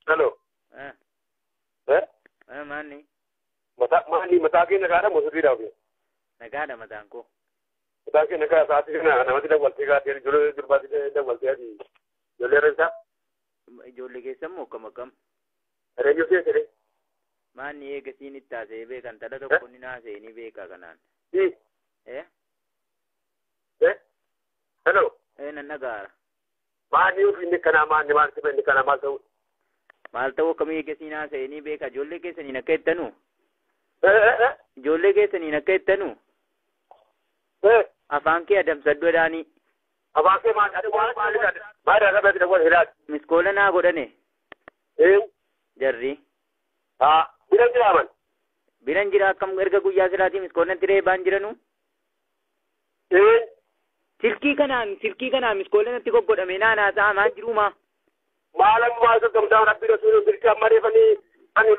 Hello. Eh? Eh? Maanni? Mataa maali mataa kee nagaadha moo sirriidha ofii? Nagaadha mataan koo. Mataa kee nagaa sa'aatii kana namatti dawwaltee kaatee ijoollee durbaatti dawwaltee ati ijoollee irra Ijoollee keessan moo akkam akkam? Reeyyuu kee jedhee. Maanni eegasiin itti haasa'ee beekan tala tokko ni haasa'ee ni beeka kanaan. Si. Eh? Eh? Hello. Eh nan dhagaara. Maanni ofii inni kanaa maanni maal ta'e inni kanaa maal ta'u? Maal ta'u akkamii eegasiin haasa'ee ni beeka ijoollee keessaniin akka jettanu? Eh eh. Ijoollee keessaniin akka jettanu? Eh. Afaan kee adamsadhu jedhaanii. Afaan kee maal maal maal maal irraa beekta wal hilaati. Miskoola naa godhane. Eh. Jarri. Haa biran jiraaman. Biran jira akkam erga guyyaa silaatii miskoollan tiree baan jiranu? Eh. Silkii kanaan miskoollan itti goggodhame naan haasa'aa maal jiruuma? Maalam maal gamtaa rabbi rasuulu silkii amma reefanii ani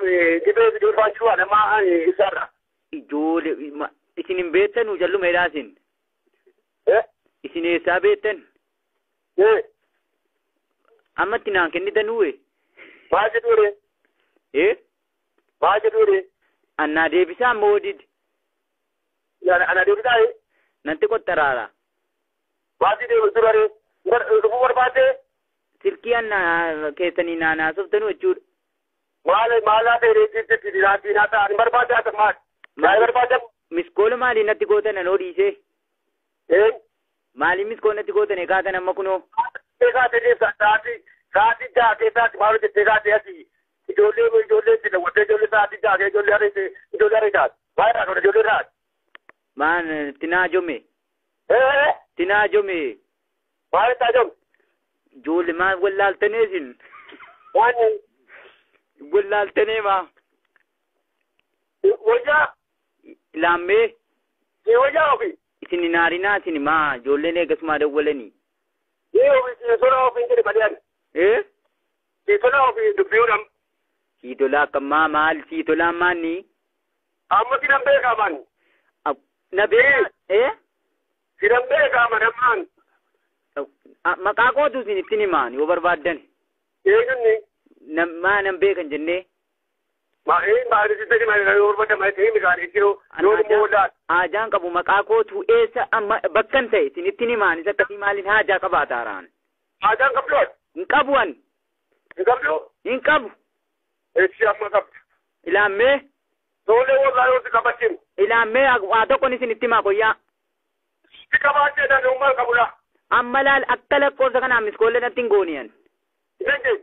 dhibee biduu faachuu nama ani isaarra. Ijoollee isin hin beektanu jalluma jedhaasin. Eh. Isin eessaa beektan? Eh. Ammatti naan kennitanuwe? Maal jedhuure? Eh? Maal jedhuure? Annaa deebisaa amma odid. Ana deebisaa? Nanti qottaraara. Maal deebisu durare? Dhufuu barbaadde? Silkii annaa keessanii naan haasoftanu jechuudha. Maal maalaa ta'e reetii dinaa ta'a ani barbaadde haa ta'u maal? Maal barbaadde? Miskoola maaliin natti gootan anoo dhiisee? Eh? Maaliin miskoola natti gootan kaatan amma kunoo? Kaatee deemsa sa'aatii sa'aatii ja'a keessaatti maal hojjettee kaatee asii ijoollee ijoollee itti daawwattee ijoollee sa'aatii ja'a kee ijoollee haree ijoollee haree taate maal irraa tola ijoollee irraa. Maan tinaa jome? Eh? Tinaa jome? Maal itti ajame? Ijoollee maal wallaaltanee isin? Waan Wallaaltanee maa? Wayyaa? Laammee? Si wayyaa ofii? Isin hin aarinaa isin maa ijoolleen eegasumaa dawwalanii? Ni ofii si tola ofii hin jedhe malee ani. Eh? Si tola ofii dubbi'uudhaan. Sii tolaa akka maa maal sii tolaa maanni? Amma si nan beekaa maanni? Na beekaa? Eh? Si nan beekaa mana maan? Maqaa kootu isin ittiin himaan yoo barbaaddan. Eenyunni? Maa nan beekan jennee? Ma ee maali si ta'e maali yoo barbaaddan maali ta'e mikaan itti yoo immoo wallaan. Haajaan qabu maqaa kootu eessa amma bakkan ta'e isin ittiin himaan isa akkasii maaliin haajaa qabaataaraan? Haajaan qabdu ati? Hin qabu ani. Hin qabdu? Hin qabu. Eessi amma qabdu? Ilaammee? Toolee wallaan yoo si qabachiin. Ilaammee waa tokkon isin itti himaa qoyyaa. Si qabaachee dhaan uumaa qabula. Amma laal akka lakkoofsa kanaan miskoollee natti hin gooniyan. Isin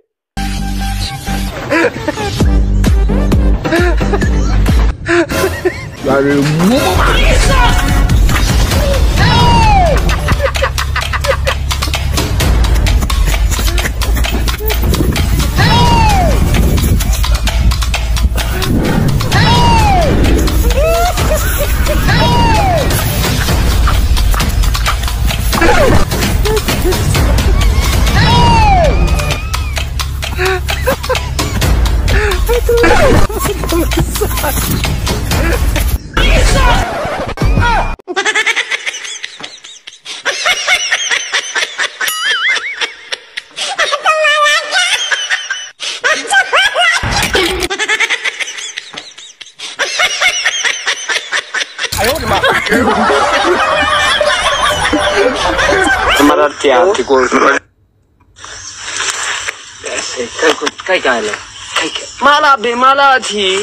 Mala be mala thi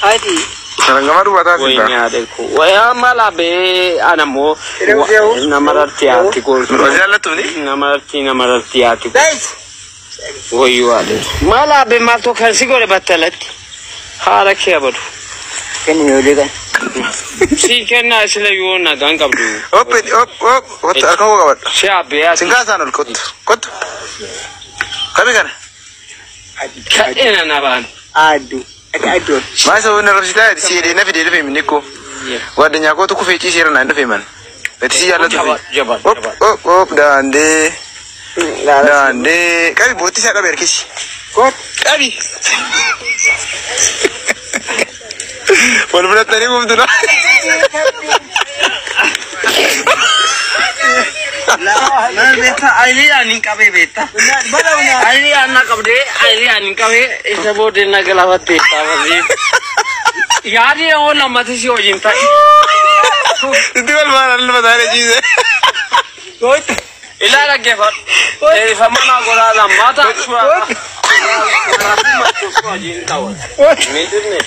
adi Sarangamaru bata Wai nya dekho waya mala be anamo namararti aati ko Jaallattu ni? namararti namararti aati ko wayi wale mala be mal to khansi gore battalatti haala kee abadu Kenni yoo kan. si kenna isla yoo na gan qabdu Op op op kottu harka koo qabadhu. si abe ati Sinkaasaan ol kottu kottu. Kami kana? kadhena na baan Addu. Ati addu. Maa isa wanni rabsitaa si hidhee na fidee dhufe minni koo. Waaddanyaa kootu kufee ciiseera naan dhufe man. Ati si jaallatu Jaba jaba Op op op daandee daandee qabi bootti isaa qabi harkisi. Kot. Qabi. Wal fudhattanii gubdu na. Maal beektaa ayiliidhaan hin qabee beektaa. Ayiliidhaan na qabdee ayiliidhaan hin qabee isa booddee na galaafattee taphate. Yaadi yoo lammata si wajjin ta'e. Itti wal maal alma taane ciise. Ilaa dhaggeeffadhu. Dheerifama naa godhaa lammata suuraa. Wajjin ta'u. Miidhagni.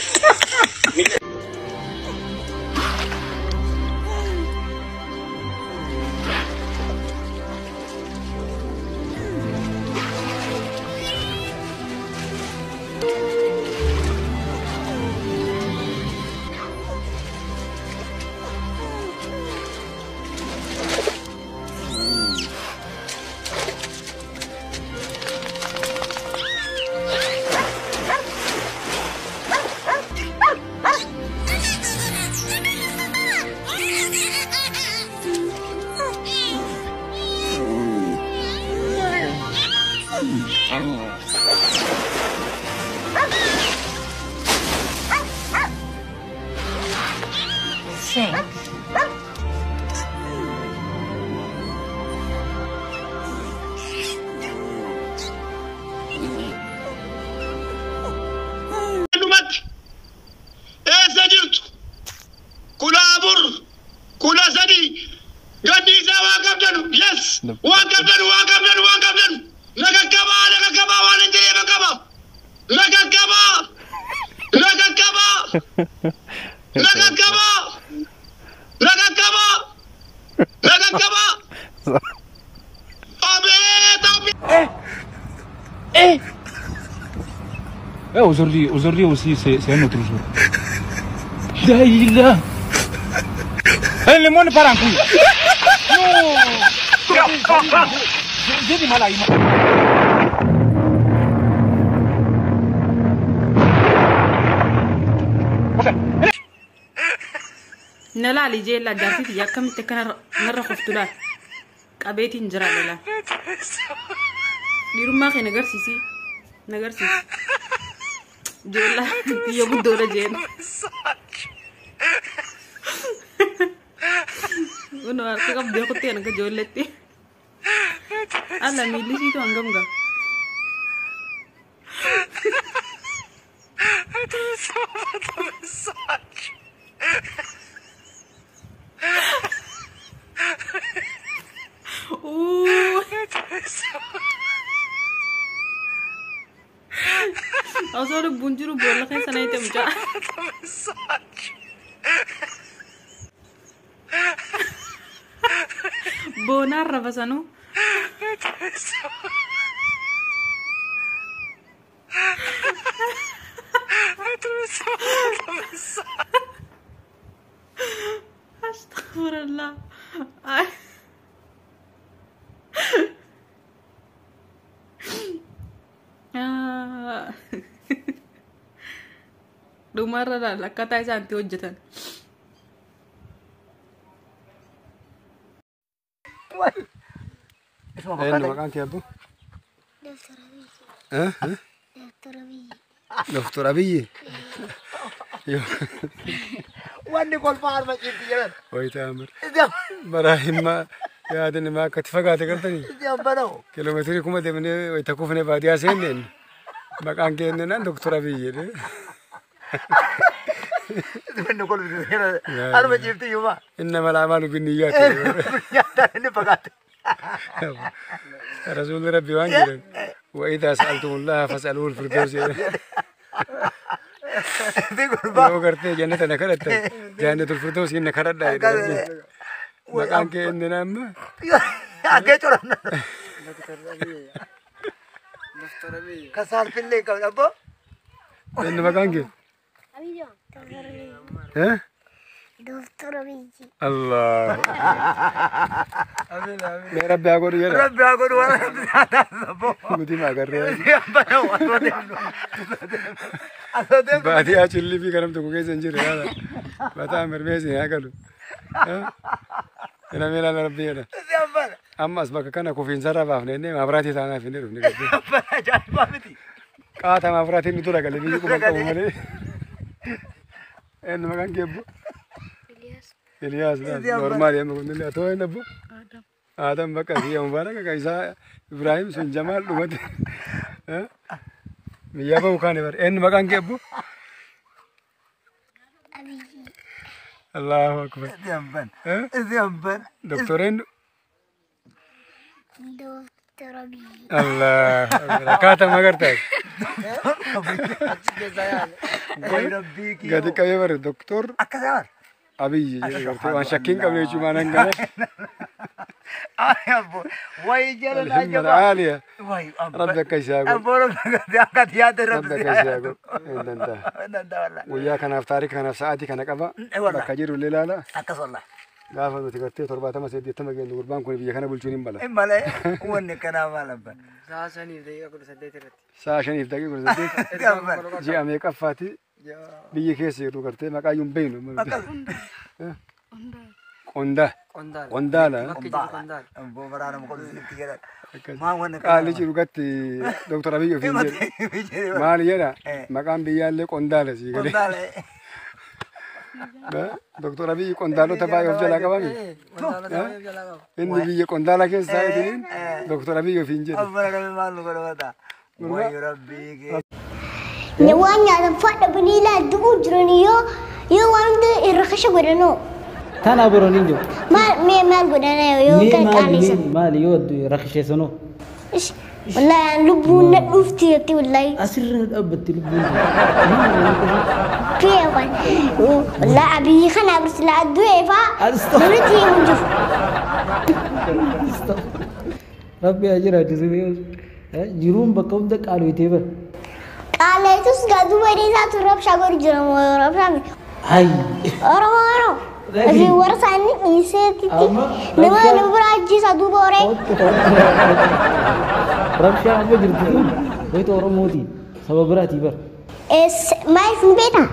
Dhumatti eessa jirtu 14 13 gadhiisaa waan qabdanu yes waan qabdanu waan qabdanu waan qabdanu nagaggabaa nagaggabaa waan hin jiree bakka nagaggabaa nagaggabaa nagaggabaa nagaggabaa nagaggabaa abeet abeet. Eh, aujourd'hui, aujourd'hui aussi, c'est un autre jour. Daïla. Eh, le monde part en couille. Non. J'ai du mal à imaginer. Nalaali jeella jaartii akkamitti akka narra koftu laal qabeetiin jira lola. Dhiirummaa kee nagarsiisi nagarsiisi. Jeella biyya guddoodha jeen. Kun harka qabdee kuttee akka ijoolletti. Alla miilli siitu hangam ga'a. Osoo lubbuun jiru boolla keessa na hiite mucaa. Boonaan rafasanuu. Astaghfirullah. Dhumarra laala akkaataa isaan itti hojjetan. Eenyu maqaan kee abbo? Doktor Abiyyi. Wanni kolfaa harma ciibti jedhan. Wayitaa amir. Bara himma yaadni maa akkatti fagaate galtanii. Kiiloomeetirii 1000 deemnee wayita kufnee baadiyyaa seenneen maqaan kee ennaan Doktor Abiyyi jedhee. Wanni kolfaa harma ciibti yuma. Inni mala amaalu binniyyaati. Inni fagaate. رسول ربي وانجل وإذا سألتم الله فاسألوه الفردوس. لو قرت جنة نكرت جنة الفردوس إن كرت مكان كإننا ما كسر في الليل كم أبو؟ إن مكان كي؟ ها؟ دكتور أبيجي. الله. يا ربي أقول يا ربي أقول وأنا قدي ما قرر. بعدي أشيل في كلام تقول زنجير هذا. بتعمل ميزي هاكلو. أنا ميلا ربي أنا. أما أسبك كان كوفين زرا بافني ما براتي تانا فيني ربني. قاطع ما براتي نتورا قال لي بيجي كم إنه مكان كيبو. إلياس نورمال يا مكون اللي أتوه نبو. Aadam bakka kiyya Mubaarak ka isaa Ibrahim sun Jamaal dhumate. Biyyaa bahu kaane bar. Eenyu maqaan kee abbo? Abiyyi. Allahu akbar. Itti Itti hamban. Doktor eenyu? Doktor Abiyyi. Allahu akbar. Akkaataa magartaa. Gadi qabee bare Doktor Akkas Abiyyi jedhe gartee waan shakkiin qabne jechuu maanaan gana. Wayi jala naa Alhimma jabaa. aaliya. Wayi Rabbi akka isaa godhu. Abbo rabbi akka yaada Rabbi rabbi akka isaa godhu. Hin danda'a. Danda'a wallahi. Guyyaa kanaaf taarika kanaaf sa'aatii kana qaba. Wallahi. Bakka jiru illee ilaala. Akkas wallahi. Gaafa nuti gartee 70 80 geenyu gurbaan kun biyya kana bulchuun hin mala. Hin malee wanni kanaa maal abba. Sa'a 5:18 irratti. Sa'a 5:18 ji'a meeqaffaati biyyi keessa jirru gartee maqaa iyyuu hin beeknu. Qondaa. Qondaala. Qondaala. Bakki jiru Qondaala. Abbo baraana muka itti jedhan. Maa wanni Qaalli jiru gatti Doktor Abiyyi ofiin jedhe. Maali jedha maqaan biyyaallee Qondaala sii galee. Qondaala. Doktor Abiyyi qondaalota baay'ee of jalaa qabami. Qondaala baay'ee of jalaa qaba. Inni biyya Qondaala keessa taa'eetiin Doktor Abiyyi ofiin jedhe. Abbo rabbi maal nu godhata. Wayi rabbii kee. Waan nyaatan fadha biniilaa du'uu jiran yoo waan hunda irra kasha godhanoo. Tana biroon hin jiru. Maal mee maal godhana yoo Mee kan maali qaaleessan. mee maali yoo rakisheessanoo? Wallahi lubbuun na dhufti jetti wallahi. Asirra dhaabbatti lubbuun. Kiyya waan wallahi Abiyyi kana birsila du'ee faa namni himu jiru. Rabbi haa jiraachisu jiruun bakka hunda qaaloyitee bara. Qaaleetus gaazuu bareedaatu rabshaa godhu jira moo rabshaa miti. Hayi. Oromoo Oromoo. Ofii warra isaanii dhiiseetitti nama nama biraa ajjeesaa duuba horee. Rabshaa amma jirtu kun wayita Oromooti saba biraatii bara. Maaliif ni beektaa?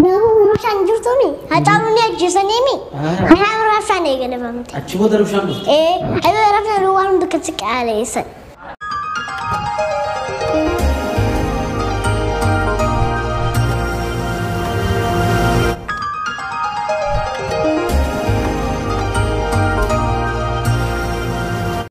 Nama rabshaan jirtumi Hacaaluu ni ajjeesaniimi. Kanaaf rabshaan eegalafamte. Achi booda rabshaan dhufte. Ee, ayuu rabshaan waan hunda akkasi qaaleessan.